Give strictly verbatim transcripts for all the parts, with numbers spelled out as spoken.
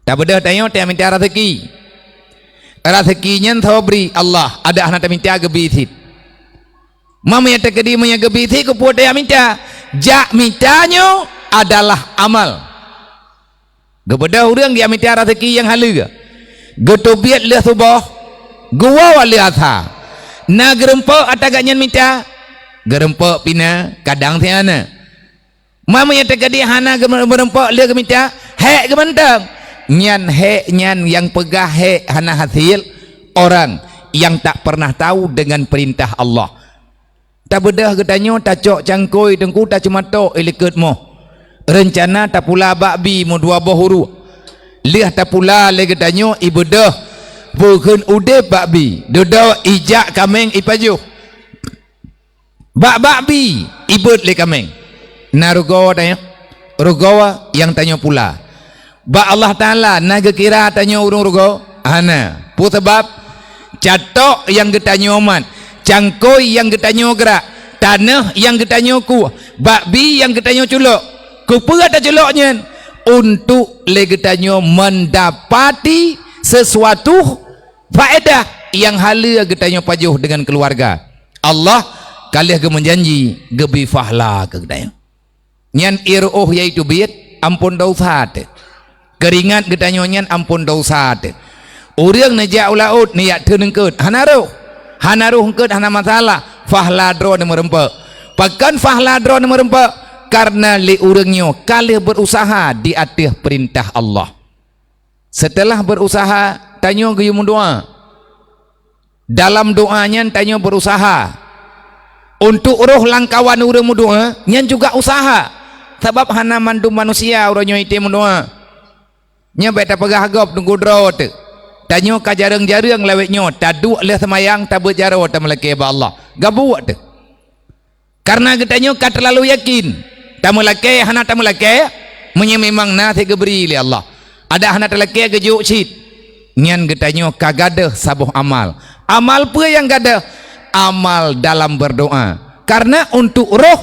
Tabeudôh tanyoe tajak mita raseuki. Raseuki nyan saboh bri Allah, adak hana tamita geubi cit. Meunyoe teukeudi meunyoe geubi cit, keupeue tajak mita? Jak mita nyoe adalah amal. Geubeudôh ureuëng geujak mita raseuki nyang haleue. Geuteubiet lheueh suboh, geuwoe lheueh asa. Na geurumpok ata gobnyan mita? Geurumpok pih na, kadang cit hana. Meunyoe teukeudi hana geu-, meurumpok lheueh geumita, hék geumantong. Nyan hék nyan nyang peugah hék hana hasé, orang yang tak pernah tahu dengan perintah Allah. Tabeudôh geutanyoe tacok cangkôi teungku taceumatok i likot moh. Reuncana tapula bak bi meudua boh uruek. Lheueh tapula lé geutanyoe ibeudôh peue kheun udeb bak bi, dudoe ijak kaméng ipajoh. Bak-bak bi ibeuet lé kaméng. Na rugoe tanyoe, rugoe nyang tanyoe pula. Bak Allah Taala na geukira tanyoe ureuëng rugoe? Hana. Peue sabab? Catok nyang geutanyoe mat, cangkôi nyang geutanyoe grak, tanoh nyang geutanyoe kueh, bak bi nyang geutanyoe culok. Keupeue taculok nyan? Untuk lé geutanyoe mendapati sesuatu faedah nyang haleue geutanyoe pajoh deungon keuluwarga. Allah ka lheueh geumeujanji geubi fahla keu geutanyoe. Nyan ié reuôh yaitu biet, amphon desya teuh. Keuringat geutanyoe nyan amphon desya teuh. Ureuëng neujak u laôt neujak theun eungkôt, hana rôh. Hana rôh eungkôt hana masalah, fahla droe neumeurumpok. Pakon fahla droe neumeurumpok? Kareuna lé ureuëng nyoe ka lheueh beurusaha di ateueh peurintah Allah. Seuteulah beurusaha, tanyoe geuyue meudoá. Dalam doá nyan tanyoe beurusaha. Untuk rôh lamkawan ureuëng meudoá, nyan juga usaha. Sabab hana mandum manusia uroe nyoe item meudoá. Nyoe bék tapeugah gob teungku droe teuh. Tanyoe ka jareueng-jareueng lawét nyoe, taduek lheueh seumayang, tabeuet jaroe tameulakée bak Allah. Gabuek teuh. Kareuna geutanyoe ka teulalu yakin, tameulakée hana tameulakée, meunyoe memang na sigeubri lé Allah. Adak hana talakée geujok cit, nyan geutanyoe ka gadôh saboh amal. Amal peue nyang gadôh? Amal dalam berdoa. Kareuna untuk rôh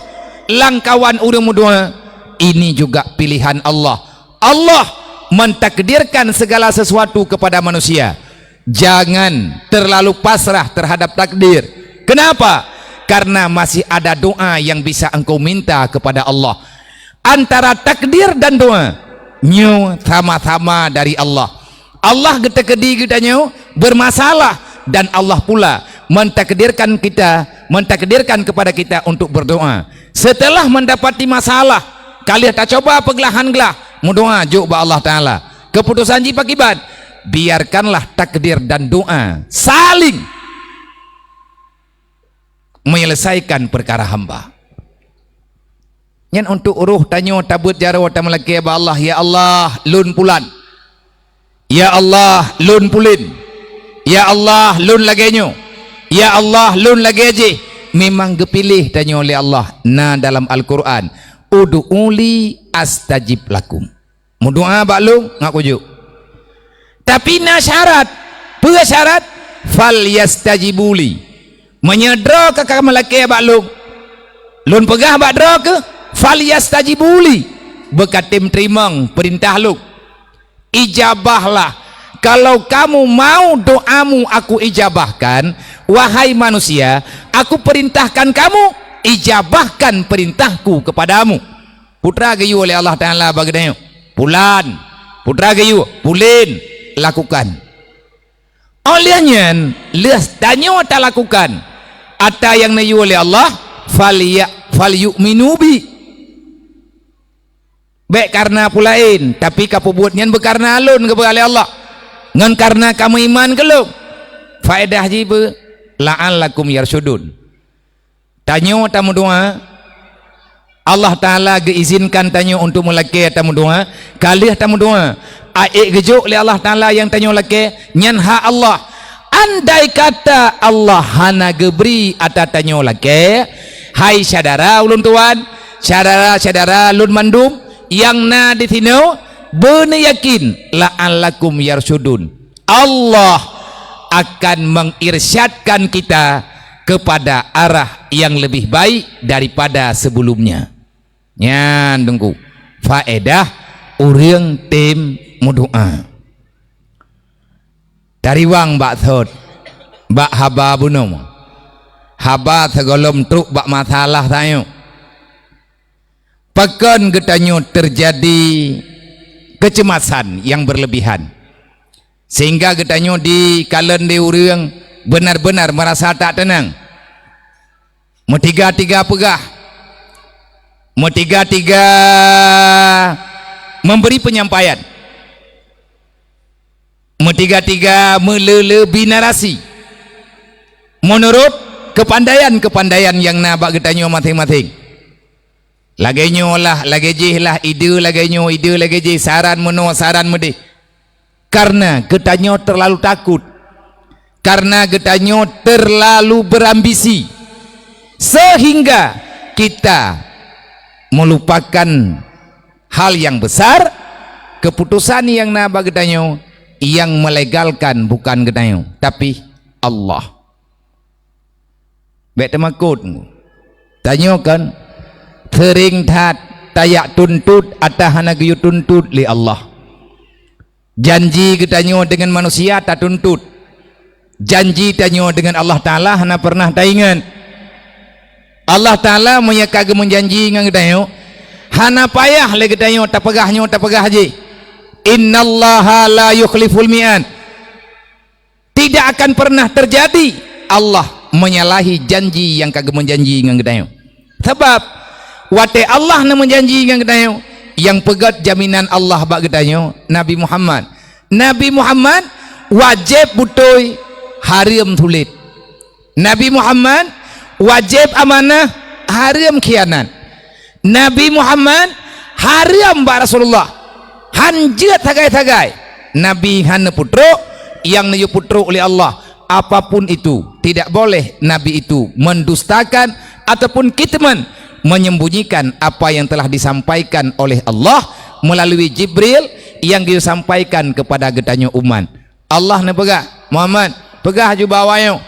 lamkawan ureuëng meudoá, ini juga pilihan Allah. Allah mentakdirkan segala sesuatu kepada manusia. Jangan terlalu pasrah terhadap takdir. Kenapa? Karena masih ada doa yang bisa engkau minta kepada Allah. Antara takdir dan doa, nyoe sama-sama dari Allah. Allah geuteukeudi geutanyoe bermasalah dan Allah pula mentakdirkan kita, mentakdirkan kepada kita untuk berdoa. Setelah mendapati masalah, ka lheueh tacoba peuglahan glah, meudoá jok bak Allah Taala. Keuputosan jih pakiban? Biarkanlah takdir dan doa saling menyelesaikan perkara hamba. Nyan untuk rôh tanyoe tabeuet jaroe tameulakée bak Allah, "Ya Allah, lôn pulan. Ya Allah, lôn pulen. Ya Allah, lôn lagée nyoe. Ya Allah, lôn lagée jih." Memang geupiléh tanyoe lé Allah, na dalam Al-Qur'an, "Ud'uli astajib lakum." Meudoá bak lôn, ngat kujok. Tapi na syarat. Peue syarat? "Falyastajibuli." Meunyoe droe ka, ka meulakée bak lôn, lôn peugah bak droe keuh, "Falyastajibuli." Beukatem teurimong peurintah lôn. Ijabahlah. Kalau kamu mau doamu aku ijabahkan, wahai manusia, aku perintahkan kamu, ijabahkan perintahku kepadamu. Putra geuyue lé Allah Taala bak geutanyoe, pulan. Putra geuyue, pulen, lakukan. Óh lheueh nyan, lheueh tanyoe talakukan ata nyang neuyue lé Allah, falya-, falyu'minu bi. Bék kareuna peue laén, tapi kapeubuet nyan beukareuna lôn geupeugah lé Allah, ngon kareuna kameuiman keu lôn. Faedah jih beu, la'allakum yarsyudun. Tanyoe tameudoá, Allah Taala geuizinkan tanyoe untuk meulakée tameudoá. Ka lheueh tameudoá, ék geujok lé Allah Taala nyang tanyoe lakée, nyan hak Allah. Andai kata Allah hana geubri ata tanyoe lakée, hai syedara ulôn tuan, syedara-syedara lôn mandum nyang na disinoe, beuneuyakin, la'allakum yarsyudun. Allah akan mengirsyadkan kita kepada arah yang lebih baik daripada sebelumnya. Nyan teungku, faedah ureuëng tem meudoá. Tariwang bak thot, bak haba bunoe. Haba sigohlom trok bak masalah tanyoe. Pakon geutanyoe teujadi keucemasan nyang beureulebihan, sehingga geutanyoe jikalon lé ureuëng beuna-beuna meurasa tak teunang? Meutiga-tiga peugah, meutiga-tiga memberi penyampaian, meutiga-tiga meuleuleubina rasi meunurot keupandaian-keupandaian nyang na bak geutanyoe maséng-maséng. Lagée nyoe lah, lagée jih lah, ide lagée nyoe, ide lagée jih, saran meunoe, saran meudeh. Karena geutanyoe terlalu takut. Karena geutanyoe terlalu berambisi, sehingga kita melupakan hal yang besar, keputusan nyang na bak geutanyoe, nyang melegalkan bukan geutanyoe, tapi Allah. Bék teumakot. Tanyoe kan seuring that tajak tuntot ata hana geuyue tuntot lé Allah. Janji geutanyoe deungon manusia tatuntut. Janji tanyoe deungon Allah Taala hana pernah taingat. Allah Taala meunyoe ka geumeujanji ngon geutanyoe, hana payah lé geutanyoe tapeugah nyoe tapeugah jih, "Innallaha la yukhliful mi'ad." Tidak akan pernah terjadi Allah menyalahi janji nyang ka geumeujanji ngon geutanyoe. Sabab watée Allah na meujanji ngon geutanyoe, nyang peugét jaminan Allah bak geutanyoe, Nabi Muhammad. Nabi Muhammad wajéb beutôi, hareuem sulet. Nabi Muhammad wajéb amanah, hareuem khianat. Nabi Muhammad hareuem bak Rasulullah, han jeuet sagai-sagai. Nabi han neupeutrok, nyang neuyue peutrok lé Allah, apapun itu, tidak boleh Nabi itu mendustakan ataupun kitman, menyembunyikan apa yang telah disampaikan oleh Allah melalui Jibril nyang geusampaikan kepada geutanyoe umat. Allah neupeugah, "Muhammad, peugah ju bak awaknyoe,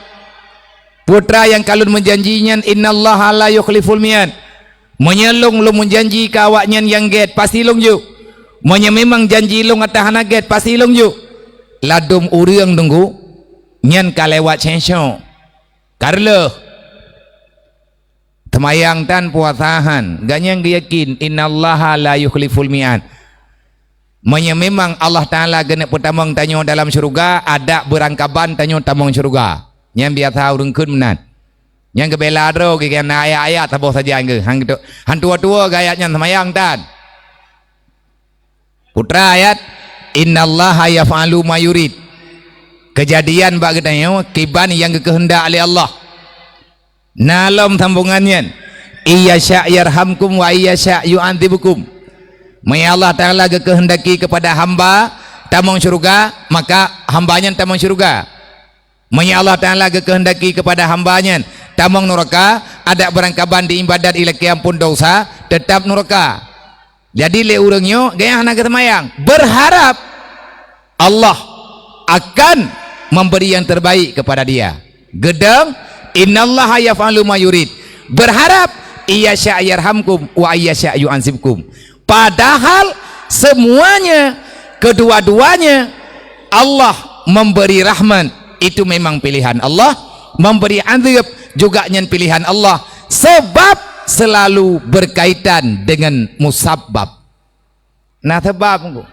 putra nyang ka lôn meujanji nyan, innallaha la yukhliful mi'ad. Meunyoe lôn, lôn meujanji keu awaknyan nyang gét, pasti lôn jok. Meunyoe memang janji lôn ata hana gét, pasti lôn jok." Ladôm ureuëng teungku, nyan ka lewat sensok. Ka reuloh. Teumayang tan, puasa han, gobnyan geuyakin, "Innallaha la yukhliful mi'ad." Meunyoe memang Allah Taala geuneuk peutamong tanyoe dalam syeuruga, adak beurangkaban tanyoe tamong syeuruga. Nyan biasa ureuëng kheun meunan. Nyang geubela droe geuh na ayat-ayat saboh sajan geuh. Han geutu-, han tuwoe-tuwoe geuh ayat nyan, teumayang tan. Putra ayat, "Innallaha yaf'alu ma yurid." Keujadian bak geutanyoe kiban nyang geukeuheundak lé Allah. Na lom sambongan nyan, "Iya sya' yarhamkum wa iya sya' yu'adzibukum." Meunyoe Allah Taala geukeuheundaki keupada hamba tamong syeuruga, maka hamba nyan tamong syeuruga. Meunyoe Allah Taala geukeuheundaki keupada hamba nyan tamong nuraka, adak beurangkaban di ibadat ilakée amphon dosa, teutab nuraka. Jadi lé ureuëng nyoe gaya hana geuseumayang, berharap Allah akan memberi yang terbaik kepada dia. Geudong, "Innallaha yaf'alu ma yurid." Berharap, "Iya sya' yarhamkum wa iya sya' yu'adzibkum." Padahal semuanya, kedua-duanya, Allah memberi rahmat, itu memang pilihan Allah, memberi azab juga nyan pilihan Allah, sebab selalu berkaitan dengan musabbab. Na sabab,